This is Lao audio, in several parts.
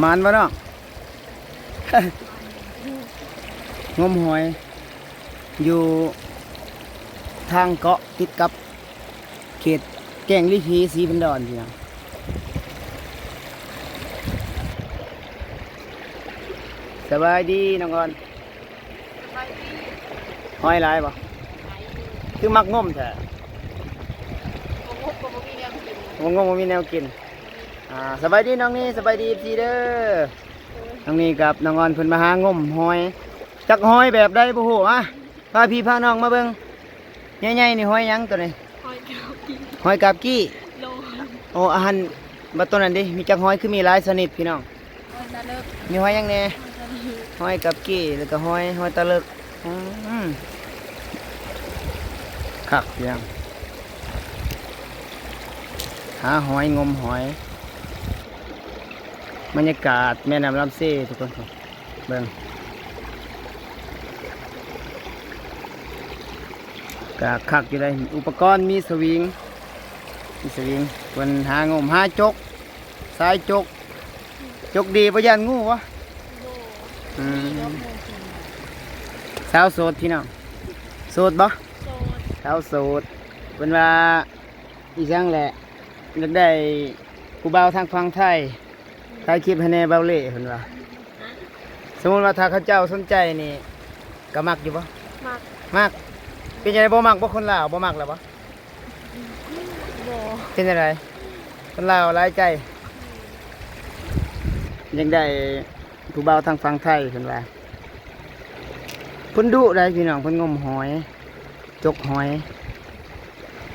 ໝານບໍ່ນ້ອງ? ງົມຫອຍຢູ່ທາງເກາະ ຕິດກັບເຂດແກ້ງລີພີ ສີພັນດອນ ພີ່ນ້ອງ. ສະບາຍດີນ້ອງອອນ. ສະບາຍດີ. ຫອຍຫຼາຍບໍ່? ຫຼາຍຢູ່. ຄືມັກງົມແທ້? ບໍ່ງົມກໍບໍ່ມີແນວກິນ. ບໍ່ງົມບໍ່ມີແນວກິນ. ອ່າ ສະບາຍດີນ້ອງນີ ສະບາຍດີເອັຟຊີເດີ. ໂດຍ. ນ້ອງນີກັບນ້ອງອອນເພິ່ນມາຫາງົມຫອຍ. ຈັກຫອຍແບບໃດບໍ່ຮູ້. ມາ ພາພີ່ພານ້ອງມາເບິ່ງ. ໃຫຍ່ໆນີ້ຫອຍຫຍັງໂຕນີ້? ຫອຍກາບກີ້. ຫອຍກາບກີ້. ໂດຍ. ໂອ້ ອາຫານ ບັດໂຕນັ້ນເດ ມີຈັກຫອຍ ຄືມີຫຼາຍຊະນິດພີ່ນ້ອງ? ຫອຍຕາເລິກ. ມີຫອຍຫຍັງແດ່? ຫອຍຕາເລິກ. ຫອຍກາບກີ້ ແລ້ວກໍຫອຍ ຫອຍຕາເລິກ. ອືມ ຄັກຢູ່. ຫາຫອຍ ງົມຫອຍ. ບັນຍາກາດແມ່ນ້ຳລຳເຊທຸກຄົນ. ເບິ່ງ ກະຄັກຢູ່ເດ້. ອຸປະກອນມີສະວິງ ມີສະວິງ. ເພິ່ນຫາງົມ ຫາຈົກ ສາຍຈົກ. ຈົກດີ ບໍ່ຢ້ານງູບໍ່? ບໍ່. ອືມ. ສາວໂສດພີ່ນ້ອງ. ໂສດບໍ່? ໂສດ. ສາວໂສດ. ເພິ່ນວ່າ ອີຫຍັງແຫຼະ ຢາກໄດ້ຜູ້ບ່າວທາງຝັ່ງໄທ ຖ່າຍຄລິບໃຫ້ແດ່ ເບົາເລ່ ເພິ່ນວ່າ. ສົມມຸດວ່າຖ້າເຂົາເຈົ້າສົນໃຈນີ້ ກໍມັກຢູ່ບໍ່? ມັກ. ມັກ. ເປັນຈັ່ງໃດ ບໍ່ມັກບໍ່ຄົນລາວ? ບໍ່ມັກແລ້ວບໍ່? ບໍ່. ເປັນຈັ່ງໃດ ຄົນລາວຫຼາຍໃຈ? ອືມ. ຢາກໄດ້ຜູ້ບ່າວທາງຝັ່ງໄທ ເພິ່ນວ່າ. ເພິ່ນດຸໄດ໋ພີ່ນ້ອງ ເພິ່ນງົມຫອຍ ຈົກຫອຍ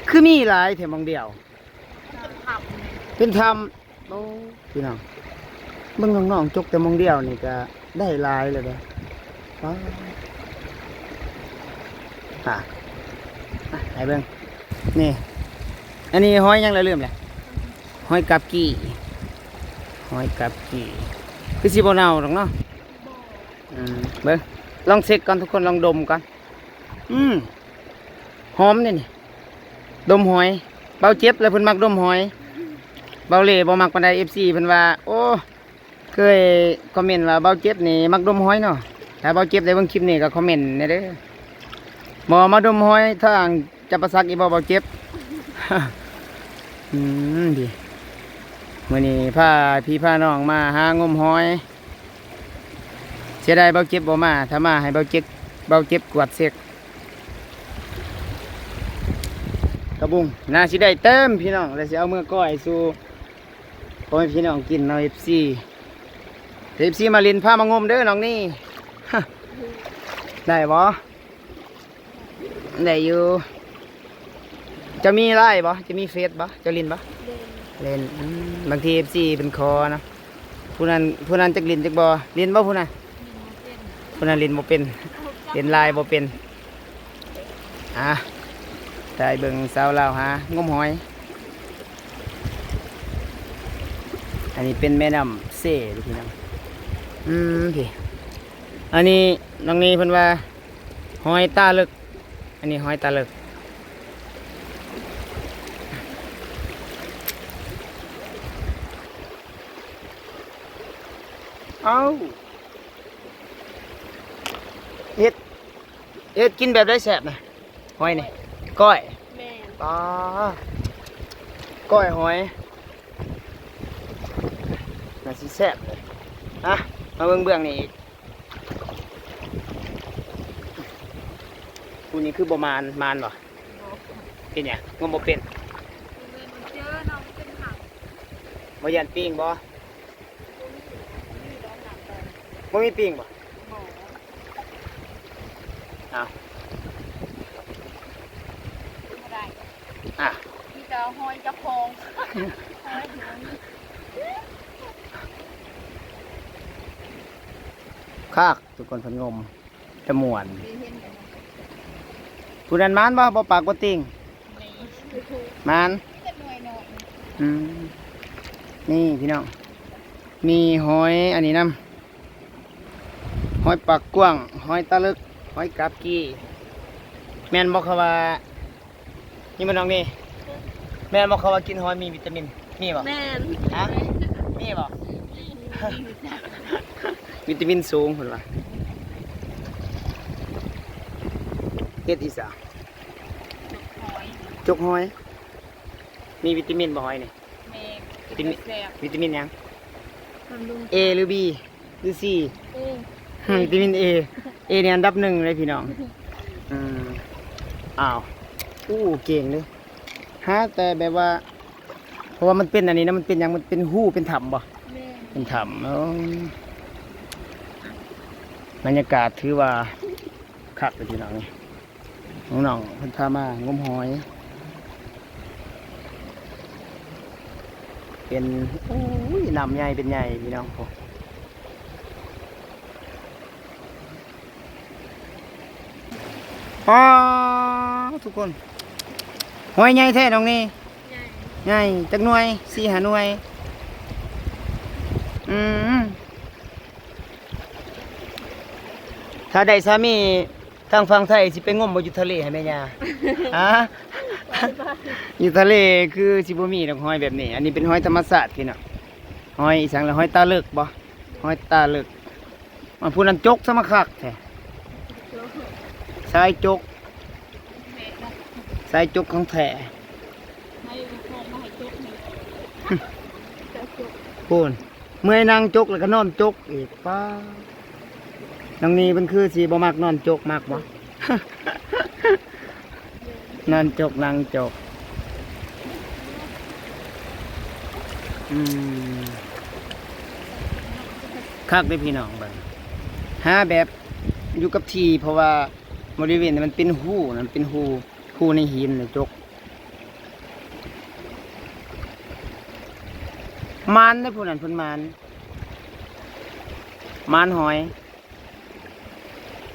ຄືມີຫຼາຍແທ້ໝ່ອງດຽວ. ເປັນຖ້ຳ. ໂອ້ ພີ່ນ້ອງ ເບິ່ງນ້ອງໆ ຈົກແຕ່ໝ່ອງດຽວນີ້ກະໄດ້ຫຼາຍແລ້ວເດ້. ວ້າ ອ່ະ ອ່ະ ໃຫ້ເບິ່ງ ນີ້ ອັນນີ້ຫອຍຫຍັງລະ ລືມແລ້ວ. ຫອຍກາບກີ້ ຫອຍກາບກີ້ ຄືຊິບໍ່ເນົ່າດອກເນາະ. ອືມ ເບິ່ງ ລອງເຊັກກ່ອນທຸກຄົນ ລອງດົມກ່ອນ. ອືມ ຫອມເດ້ນີ້ ດົມຫອຍ. ເບົາເຈັບແລ້ວເພິ່ນມັກດົມຫອຍ. ເບົາເລ່ບໍ່ມັກປານໃດ ເອັຟຊີເພິ່ນວ່າ. ໂອ້ ເຄີຍຄອມເມັນວ່າເບົາເຈັບນີ້ມັກດົມຫອຍເນາະ. ຖ້າເບົາເຈັບໄດ້ເບິ່ງຄລິບນີ້ກໍຄອມເມັນແດ່ເດີ. ບໍ່ມາດົມຫອຍທາງຈຳປາສັກອີກບໍ່ ເບົາເຈັບ? ອືມ ດີ ມື້ນີ້ພາພີ່ພານ້ອງມາຫາງົມຫອຍ. ເສຍດາຍເບົາເຈັບບໍ່ມາ ຖ້າມາໃຫ້ເບົາເຈັບ ເບົາເຈັບກວດເຊັກ. ຜັກບຸ້ງໜ້າຊິໄດ້ເຕັມພີ່ນ້ອງ ແລ້ວຊິເອົາເມືອກ້ອຍສູ່ພໍ່ແມ່ພີ່ນ້ອງກິນເນາະ ເອັຟຊີ. ເອັຟຊີມາຫຼິ້ນພາມາງົມເດີນ້ອງນີ້. ໄດ້ບໍ່? ໄດ້ຢູ່. ເຈົ້າມີລາຍບໍ່? ເຈົ້າມີເຟສບໍ່? ເຈົ້າຫຼິ້ນບໍ່? ຫຼິ້ນ. ອືມ ບາງທີເອັຟຊີເພິ່ນຂໍນະ. ຜູ້ນັ້ນ ຜູ້ນັ້ນຈັກຫຼິ້ນຈັກບໍ່? ຫຼິ້ນບໍ່ຜູ້ນັ້ນ? ເປັນ ຜູ້ນັ້ນຫຼິ້ນບໍ່ເປັນ ເປັນລາຍບໍ່ເປັນ. ອ່າ ໄດ້ເບິ່ງສາວລາວຫາງົມຫອຍ. ອັນນີ້ເປັນແມ່ນ້ຳເຊເດ້ພີ່ນ້ອງ. ອືມ ພີ່ ອັນນີ້ນ້ອງນີເພິ່ນວ່າ ຫອຍຕາເລິກ. ອັນນີ້ຫອຍຕາເລິກ. ເອົ້າ ເຮັດ ເຮັດກິນແບບໃດແຊບນະ? ຫອຍນີ້ ກ້ອຍ. ແມ່ນ. ປາ ກ້ອຍຫອຍ ໜ້າຊິແຊບເລີຍ. ອ່ະ ມາເບິ່ງເບື້ອງນີ້ອີກ. ຜູ້ນີ້ຄືບໍ່ມານ ມານບໍ່? ບໍ່. ເປັນຫຍັງ? ງົມບໍ່ເປັນ? ບໍ່ແມ່ນ ມັນເຈີນ້ອງເປັນຫຍັງ? ບໍ່ຢ້ານປີ້ງບໍ່? ບໍ່ມີ ບໍ່ມີດອກໜັກດອກ. ບໍ່ມີປີ້ງບໍ່? ບໍ່. ອ້າວ ບໍ່ໄດ້. ອ່ະ ມີແຕ່ຫອຍເຈົ້າຂອງ ຫອຍຫອຍ. ຄັກ ທຸກຄົນເພິ່ນງົມ ຕະມ່ວນ. ຜູ້ນັ້ນມານບໍ່? ບໍ່ປາກບໍ່ຕິ່ງ. ມານ. ອືມ ນີ້ພີ່ນ້ອງ ມີຫອຍອັນນີ້ນຳ ຫອຍປາກກວ້າງ ຫອຍຕາເລິກ ຫອຍກາບກີ້. ແມ່ນບໍ່ເຂົາວ່າ ນີ້ມັນນ້ອງນີ້ ແມ່ນບໍ່ເຂົາວ່າກິນຫອຍມີວິຕາມິນ? ມີບໍ່? ແມ່ນ. ຮະ? ມີບໍ່? ມີ. ວິຕາມິນສູງເພິ່ນວ່າ. ເຮັດອີ່ສາ? ຈົກຫອຍ. ມີວິຕາມິນບໍ່ຫອຍນີ້? ແມ່ນ. ວິຕາມິນ ແຊບ. ວິຕາມິນຫຍັງ? ບຳລຸງ. A ຫຼື B ຫຼື C? A. ວິຕາມິນ A. A ນີ້ອັນດັບໜຶ່ງເລີຍພີ່ນ້ອງ. ອືມ ອ້າວ ໂອ້ ເກັ່ງເດ້. ຫາແຕ່ແບບວ່າ ເພາະວ່າມັນເປັນອັນນີ້ນະ ມັນເປັນຫຍັງ? ມັນເປັນຮູເປັນຖ້ຳບໍ່? ແມ່ນ. ເປັນຖ້ຳ. ໂອ້ ບັນຍາກາດຖືວ່າຄັກເລີຍພີ່ນ້ອງ. ນ້ອງໆເພິ່ນພາມາງົມຫອຍ ເປັນ ໂອ້ຍ ນ້ຳໃຫຍ່ເປັນໃຫຍ່ພີ່ນ້ອງ. ໂອ້ ປ້າ ທຸກຄົນ ຫອຍໃຫຍ່ແທ້ນ້ອງນີ້. ໃຫຍ່. ໃຫຍ່ຈັກໜ່ວຍ? ສີ່ຫ້າໜ່ວຍ. ອືມ ຖ້າໄດ້ສາມີ ທາງຝັ່ງໄທຊິໄປງົມບໍ່ຢູ່ທະເລໃຫ້ແມ່ຍ່າ? ຮະ? ຢູ່ທະເລຄືຊິບໍ່ມີດອກຫອຍແບບນີ້. ອັນນີ້ເປັນຫອຍທຳມະຊາດພີ່ນ້ອງ. ຫອຍອີ່ຫຍັງລະ? ຫອຍຕາເລິກບໍ່? ຫອຍຕາເລິກ. ອັນຜູ້ນັ້ນຈົກຊະມາຄັກແທ້. ສາຍຈົກ ສາຍຈົກຂອງແທ້. ພຸ້ນ ເມື່ອຍນັ່ງຈົກແລ້ວກໍນອນຈົກອີກ. ປ້າ ນ້ອງນີ້ເພິ່ນຄືຊິບໍ່ມັກນອນຈົກ ມັກບໍ່? ນອນຈົກນັ່ງຈົກ. ອືມ ຄັກເດ້ພີ່ນ້ອງ. ເບິ່ງ ຫາແບບຢູ່ກັບທີ່ ເພາະວ່າບໍລິເວນນີ້ມັນເປັນຮູນະ ເປັນຮູ ຮູໃນຫີນນະ ຈົກ. ມານເດ້ຜູ້ນັ້ນ ເພິ່ນມານ ມານຫອຍ.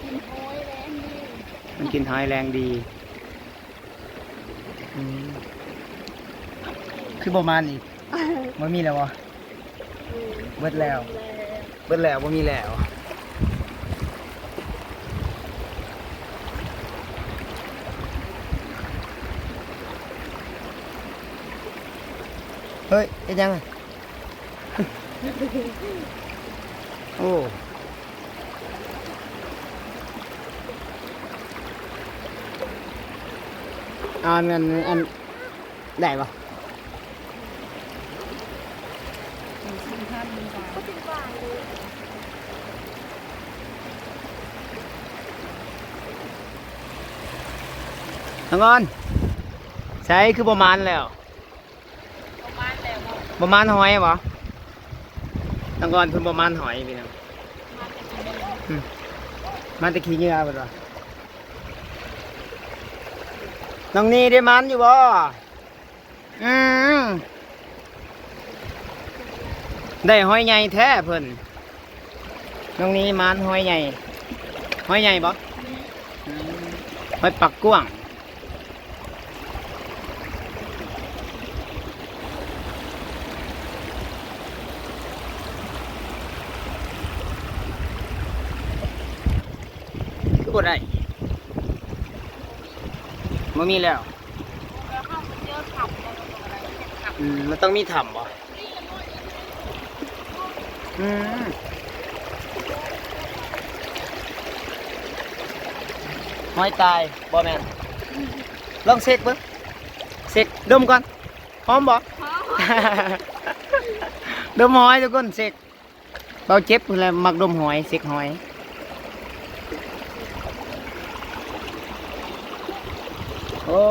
ກິນຫອຍແລງດີ. ມັນກິນຫອຍແລງດີ. ອືມ ຄືບໍ່ມານອີກ? ບໍ່ມີແລ້ວບໍ່? ເອີ ເບິດແລ້ວ ເບິດແລ້ວ ບໍ່ມີແລ້ວ. ເຮີ້ຍ ເຮັດຫຍັງ? ໂອ້ ອັນນັ້ນ ອັນ ໄດ້ບໍ່? ນ້ອງອອນ ໃສຄືບໍ່ມານແລ້ວ? ບໍ່ມານແລ້ວເນາະ ບໍ່ມານຫອຍບໍ່? ນ້ອງອອນເພິ່ນບໍ່ມານຫອຍພີ່ນ້ອງ ມາແຕ່ຂີ້ເຫຍື້ອ ອືມ ມາແຕ່ຂີ້ເຫຍື້ອເພິ່ນວ່າ. ນ້ອງນີ້ໄດ້ມານຢູ່ບໍ່? ອືມ ໄດ້ຫອຍໃຫຍ່ແທ້ເພິ່ນ. ນ້ອງນີ້ມານຫອຍໃຫຍ່ ຫອຍໃຫຍ່ບໍ່? ອືມ ຫອຍປາກກວ້າງ. ຄືບໍ່ໄດ້? ບໍ່ມີແລ້ວ. ອືມ ມັນຕ້ອງມີຖ້ຳບໍ່? ອືມ ຫອຍຕາຍ ບໍ່ແມ່ນ. ລອງເຊັກເບິ່ງ ເຊັກ ດົມກ່ອນ. ຫອມບໍ່? ຫອມ. ດົມຫອຍທຸກຄົນ ເຊັກ. ເບົາເຈັບພຸ້ນແຫຼະ ມັກດົມຫອຍ ເຊັກຫອຍ. ໂອ້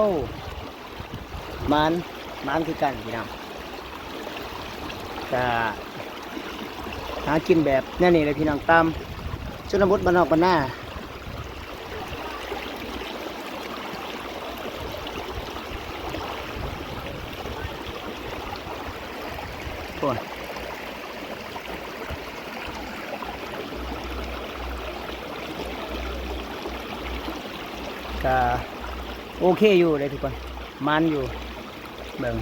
ໝານ ໝານຄືກັນພີ່ນ້ອງ. ກະຫາກິນແບບແນວນີ້ແຫຼະພີ່ນ້ອງ ຕາມຊົນນະບົດບ້ານນອກບ້ານນາ. ໂອ້ຍ ກະໂອເຄຢູ່ເດ້ທຸກຄົນ ມັນຢູ່ ເບິ່ງ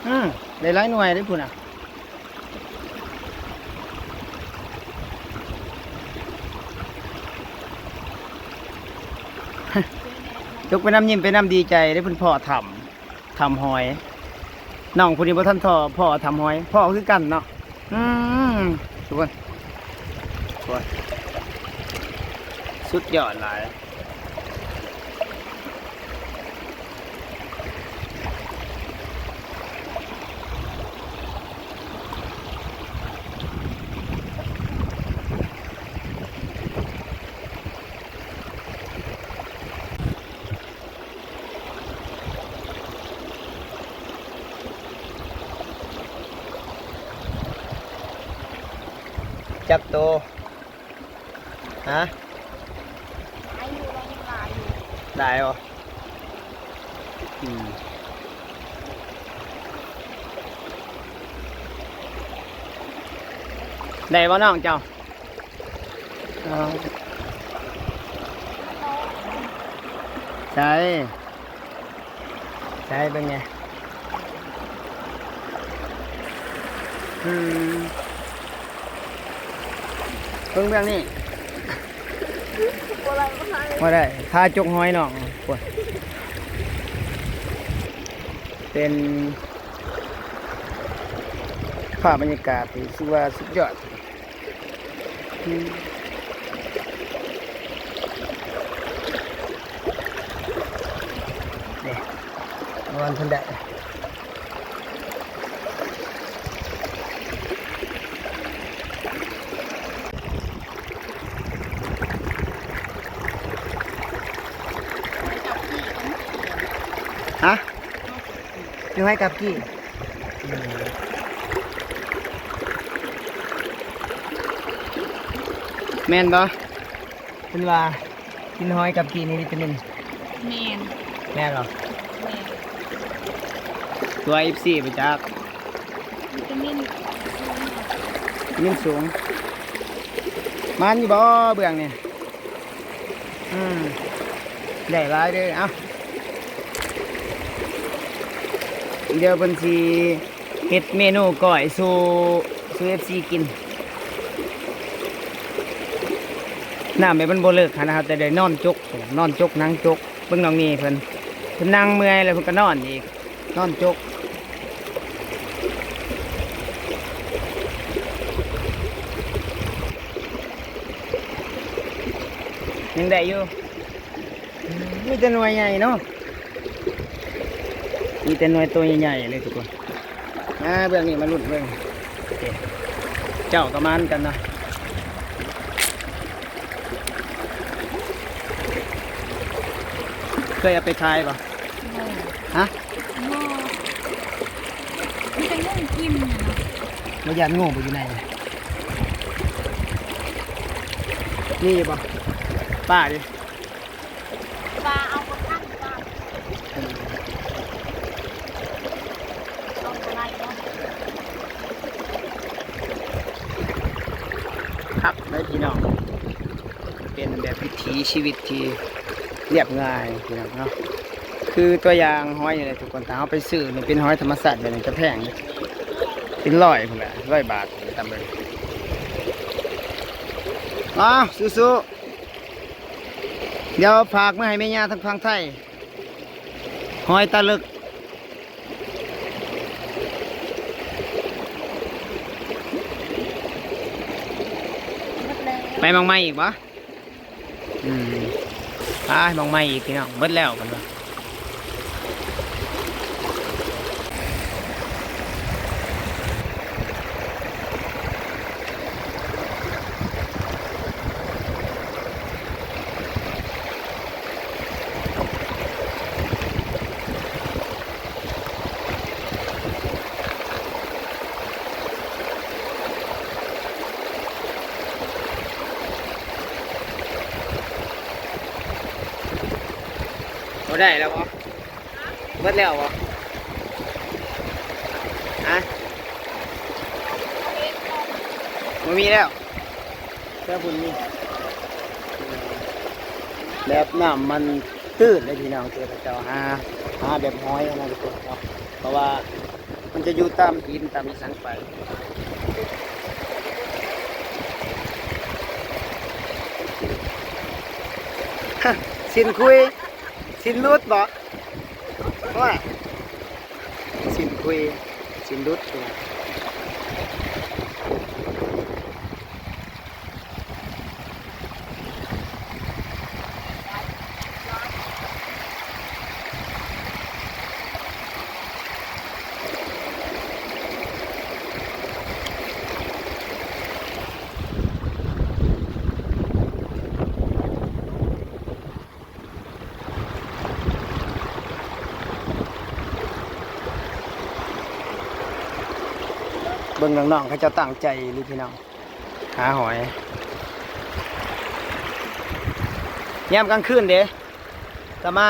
ອືມ ໄດ້ຫຼາຍໜ່ວຍເດ້ພຸ້ນນະ. ຈົກໄປນຳ ຍິ້ມໄປນຳ ດີໃຈເດ້ ເພິ່ນພໍ້ຖ້ຳ ຖ້ຳຫອຍ. ນ້ອງຜູ້ນີ້ບໍ່ທັນພໍ້ ພໍ້ຖ້ຳຫອຍ ພໍ້ຄືກັນເນາະ. ອືມ ທຸກຄົນ ໂອ້ຍ ສຸດຍອດຫຼາຍ. ຈັກໂຕ? ຮະ? ຫຼາຍຢູ່ ລະຍັງຫຼາຍຢູ່. ຫຼາຍບໍ່? ອືມ ໄດ້ບໍ່ນ້ອງເຈົ້າ? ເອົາ ໃສ ໃສເບິ່ງແດ່. ອືມ ເບິ່ງເບື້ອງນີ້ ບໍ່ໄດ້ ບໍ່ໄດ້ ພາຈົກຫອຍນ້ອງ. ໂອ້ຍ ເປັນພາບບັນຍາກາດທີ່ຖືວ່າສຸດຍອດ. ອືມ ນີ້ ວອນເພິ່ນໄດ້ ຮະ? ຢູ່ໃຫ້ກັບກີ້ ອືມ ແມ່ນບໍ່? ເພິ່ນວ່າກິນຫອຍກັບກີ້ມີວິຕາມິນ. ແມ່ນ ແມ່ນບໍ່? ແມ່ນ ຕົວະ ເອັຟຊີ ໄປຈັກ ວິຕາມິນ ວິຕາມິນສູງ. ມັນຢູ່ບໍ່ເບື້ອງນີ້? ອືມ ໄດ້ຫຼາຍເດີ. ເອົ້າ ດຽວເພິ່ນຊິເຮັດເມນູກ້ອຍສູ່ ສູ່ ເອັຟຊີ ກິນ. ນ້ຳແບບມັນບໍ່ເລິກຫັ້ນນະ ເຮົາຈະໄດ້ນອນຈົກ ນອນຈົກ ນັ່ງຈົກ. ເບິ່ງນ້ອງນີ້ເພິ່ນ ເພິ່ນນັ່ງເມື່ອຍແລ້ວເພິ່ນກໍນອນອີກ ນອນຈົກ ຍັງໄດ້ຢູ່. ມີແຕ່ໜ່ວຍໃຫຍ່ເນາະ ມີແຕ່ໜ່ວຍໂຕໃຫຍ່ໆເລີຍທຸກຄົນ. ມາເບື້ອງນີ້ມາລຸ້ນເບິ່ງ ເຈົ້າກໍມານຳກັນເນາະ. ເຄີຍເອົາໄປຂາຍບໍ່? ບໍ່ ຮະ? ບໍ່ ມີແຕ່ງູກິນນະເນາະ. ບໍ່ຢ້ານງູບໍ່ຢູ່ໃນ? ມີຢູ່ບໍ່? ປາເດ? ປາເອົາບໍ່ທັນ ປາ ເອີ ເອົາບໍ່ໄດ້ເນາະ. ຄັກເລີຍພີ່ນ້ອງ ເປັນແບບວິຖີຊີວິດທີ່ລຽບງ່າຍພີ່ນ້ອງເນາະ. ຄືຕົວຢ່າງຫອຍນີ້ແຫຼະທຸກຄົນ ຖ້າເຮົາໄປຊື້ນີ້ເປັນຫອຍທຳມະຊາດແບບນີ້ຈະແພງເດ້ ເປັນຮ້ອຍພຸ້ນແຫຼະ ຮ້ອຍບາດຕາມເບິ່ງ. ອ້າວ ສູ້ໆ ດຽວຝາກເມືອໃຫ້ແມ່ຍ່າທາງຝັ່ງໄທ ຫອຍຕາເລິກ. ໄປໝ່ອງໃໝ່ອີກບໍ່? ອືມ ໄປໝ່ອງໃໝ່ອີກພີ່ນ້ອງ ເບິດແລ້ວເພິ່ນວ່າ. ບໍ່ໄດ້ແລ້ວບໍ່? ເບິດແລ້ວບໍ່? ຮະ? ບໍ່ມີແລ້ວ? ແຕ່ພຸ້ນມີ ແບບນ້ຳມັນຕື້ນເດ້ພີ່ນ້ອງ ທີ່ເຂົາເຈົ້າຫາ ຫາແບບຫອຍຫັ້ນນະທຸກຄົນເນາະ ເພາະວ່າມັນຈະຢູ່ຕາມຫີນຕາມອີ່ສັງໄປ. ຊິນຄຸຍ ຊິນຫຼຸດບໍ? ໂອ້ຍ ຊິນຄຸຍ ຊິນຫຼຸດ. ເບິ່ງນ້ອງໆ ເຂົາເຈົ້າຕັ້ງໃຈອີ່ຫຼີພີ່ນ້ອງ ຫາຫອຍ. ຍາມກາງຄືນເດ ກະມາ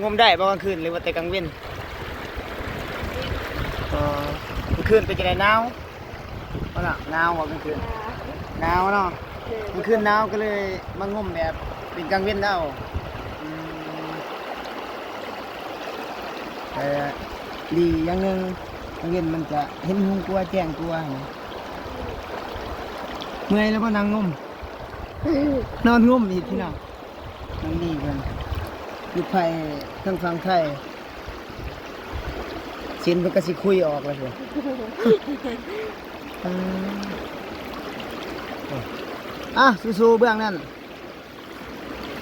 ງົມໄດ້ບໍ່ກາງຄືນ ຫຼືວ່າແຕ່ກາງເວັນ? ອໍ ກາງຄືນເປັນຈັ່ງໃດ ໜາວບໍ່ລະ? ໜາວບໍ່ກາງຄືນ? ໜາວເນາະ. ກາງຄືນໜາວກະເລີຍມາງົມແບບເປັນກາງເວັນເອົາ. ອືມ ແຕ່ດີຢ່າງໜຶ່ງ ກາງເວັນມັນຈະເຫັນຫຸງກວ່າ ແຈ້ງກວ່າຫັ້ນນະ. ເມື່ອຍແລ້ວບໍ່ນັ່ງງົມ? ນອນງົມອີກພີ່ນ້ອງ. ທາງນີ້ເພິ່ນ ລູກໄຜ່ທາງຝັ່ງໄທ ຊິນເພິ່ນກະຊິຄຸຍອອກແລ້ວພຸ້ນ. ອ່າ ສູ້ໆ ເບື້ອງນັ້ນ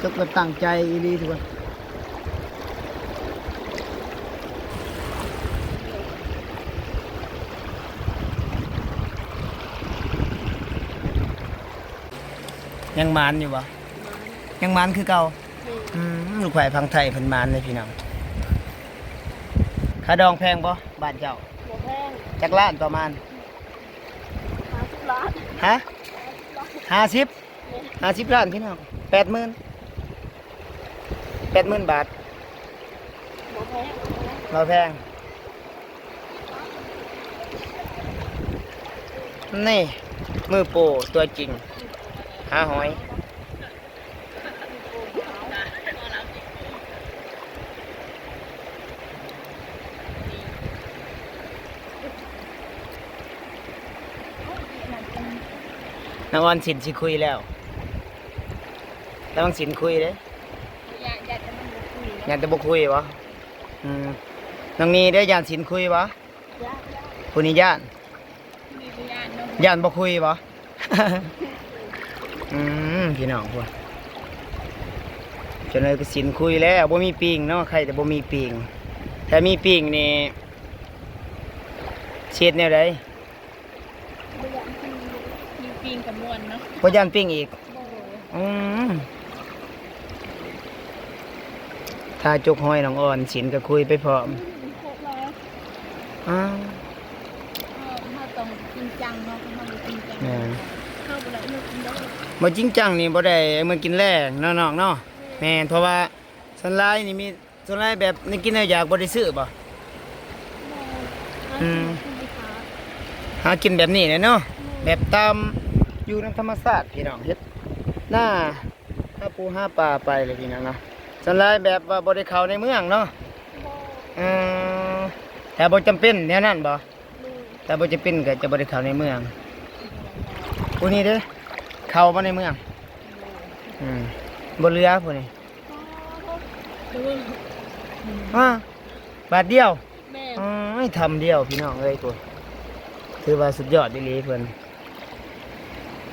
ຈົກແບບຕັ້ງໃຈອີ່ຫຼີທຸກຄົນ. ຍັງໝານຢູ່ບໍ່? ຍັງໝານຄືເກົ່າ. ອືມ ລູກໄຜ່ຝັ່ງໄທເພິ່ນໝານເດ້ພີ່ນ້ອງ. ຄ່າດອງແພງບໍ່ບ້ານເຈົ້າ? ບໍ່ແພງ. ຈັກລ້ານປະມານ? ຫ້າສິບລ້ານ. ຮະ? ຫ້າສິບລ້ານ. ຫ້າສິບ ແມ່ນ. ຫ້າສິບລ້ານພີ່ນ້ອງ ແປດໝື່ນ ແປດໝື່ນບາດ. ບໍ່ແພງ ບໍ່ແພງ. ນີ້ ມືໂປຕົວຈິງ ຫາຫອຍ. ນ້ອງອອນ ຊິນຊິຄຸຍແລ້ວ ລະວັງຊິນຄຸຍເດ້. ຢ້ານ ຢ້ານແຕ່ມັນບໍ່ຄຸຍ. ຢ້ານແຕ່ບໍ່ຄຸຍບໍ? ອືມ ນ້ອງນີເດ້ ຢ້ານຊິນຄຸຍບໍ? ຢ້ານ ຢ້ານ. ຜູ້ນີ້ຢ້ານ ຜູ້ນີ້ບໍ່ຢ້ານເນາະ. ຢ້ານບໍ່ຄຸຍບໍ? ອືມ ພີ່ນ້ອງພຸ້ນ ຈົນເລີຍກະຊິນຄຸຍແລ້ວ. ບໍ່ມີປີ້ງເນາະ ໄຄແຕ່ບໍ່ມີປີ້ງ. ຖ້າມີປີ້ງນີ້ຊິເຮັດແນວໃດ? ບໍ່ຢ້ານປີ້ງ ມີປີ້ງກະມ່ວນເນາະ. ບໍ່ຢ້ານປີ້ງອີກ? ບໍ່. ອືມ ຖ້າຈົກຫອຍນ້ອງອອນ ຊິນກະຄຸຍໄປພ້ອມ. ອືມ ໂຄດຫຼາຍ. ອ້າວ ເຮົາ ເຮົາຕ້ອງຈິງຈັງເນາະ ເຮົາບໍ່ຈິງຈັງ. ແມ່ນ ເຮົາບໍ່ໄດ້ເອົາມາກິນໄດ້. ບໍ່ຈິງຈັງນີ້ບໍ່ໄດ້ເອົາມາກິນແລງເນາະນ້ອງເນາະ. ແມ່ນ ແມ່ນ ເພາະວ່າສ່ວນຫຼາຍນີ້ມີ ສ່ວນຫຼາຍແບບແນວກິນແນວຢາກບໍ່ໄດ້ຊື້ບໍ? ບໍ່. ອືມ ຫາກິນແບບນີ້ແຫຼະເນາະ. ແມ່ນ ແບບຕາມ ຢູ່ນຳທຳມະຊາດພີ່ນ້ອງ ເຮັດນາ ຫາປູຫາປາໄປແຫຼະພີ່ນ້ອງເນາະ. ສ່ວນຫຼາຍແບບວ່າບໍ່ໄດ້ເຂົ້າໃນເມືອງເນາະ. ບໍ່. ເອີ ຖ້າບໍ່ຈຳເປັນແນວນັ້ນບໍ? ແມ່ນ. ຖ້າບໍ່ຈຳເປັນກະຈະບໍ່ໄດ້ເຂົ້າໃນເມືອງ. ຜູ້ນີ້ເດ້ ເຂົ້າບໍ່ໃນເມືອງ? ບໍ່. ອືມ ບໍ່ເຫຼືອຜູ້ນີ້. ອໍ ບາດດຽວ. ແມ່ນ. ໂອ້ຍ ທຳດຽວພີ່ນ້ອງເອີຍ ຜູ້ ຖືວ່າສຸດຍອດອີ່ຫຼີເພິ່ນ.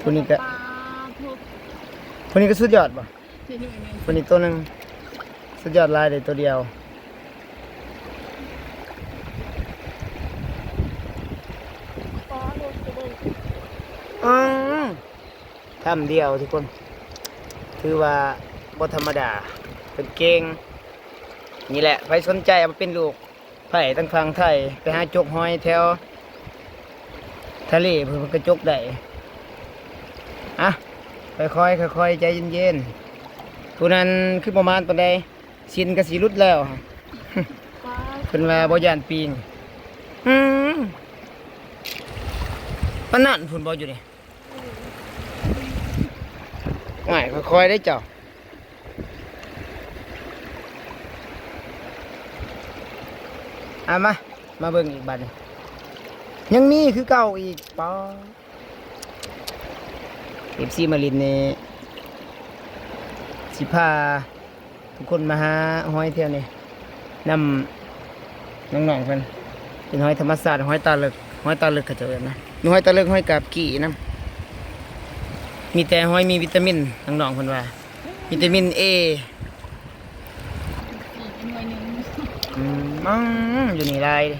ຜູ້ນີ້ກະ ປາໂທ້ ຜູ້ນີ້ກະສຸດຍອດບໍ? ຜູ້ນີ້ໂຕໜຶ່ງ ສຸດຍອດຫຼາຍເດ້ ໂຕດຽວ. ປາໂທ້ ອືມ ທຳດຽວທຸກຄົນ ຖືວ່າບໍ່ທຳມະດາ ເພິ່ນເກັ່ງ. ນີ້ແຫຼະ ໃຜສົນໃຈເອົາໄປເປັນລູກ ໄຜ່ທາງຝັ່ງໄທ ໄປຫາຈົກຫອຍແຖວທະເລພຸ້ນ ເພິ່ນກະຈົກໄດ້. ອ່ະ ຄ່ອຍໆ ຄ່ອຍໆ ໃຈເຢັນໆ. ຜູ້ນັ້ນຄືບໍ່ໝານປານໃດ ຊິນກະຊິຫຼຸດແລ້ວ. ເພິ່ນວ່າບໍ່ຢ້ານປີ້ງ. ອືມ ປານນັ້ນພຸ້ນບໍ່ຢູ່ນີ້? ໂອ້ຍ ຄ່ອຍໆ ເດ້ເຈົ້າ. ອ່າ ມາ ມາເບິ່ງອີກບາດນີ້ ຍັງມີຄືເກົ່າອີກ. ປາ ເອັຟຊີມາລິນນີ້ ຊິພາ ທຸກຄົນມາຫາຫອຍແຖວນີ້ນຳນ້ອງໆເພິ່ນ. ເປັນຫອຍທຳມະຊາດ, ຫອຍຕາເລິກ, ຫອຍຕາເລິກເຂົາເຈົ້າເອີ້ນນະ. ມີຫອຍຕາເລິກ, ຫອຍກາບກີ້ນຳ. ມີແຕ່ຫອຍມີວິຕາມິນ, ນ້ອງໆເພິ່ນວ່າ ວິຕາມິນເອ. ອືມ ມັງຢູ່ນີ້ຫຼາຍເດ້.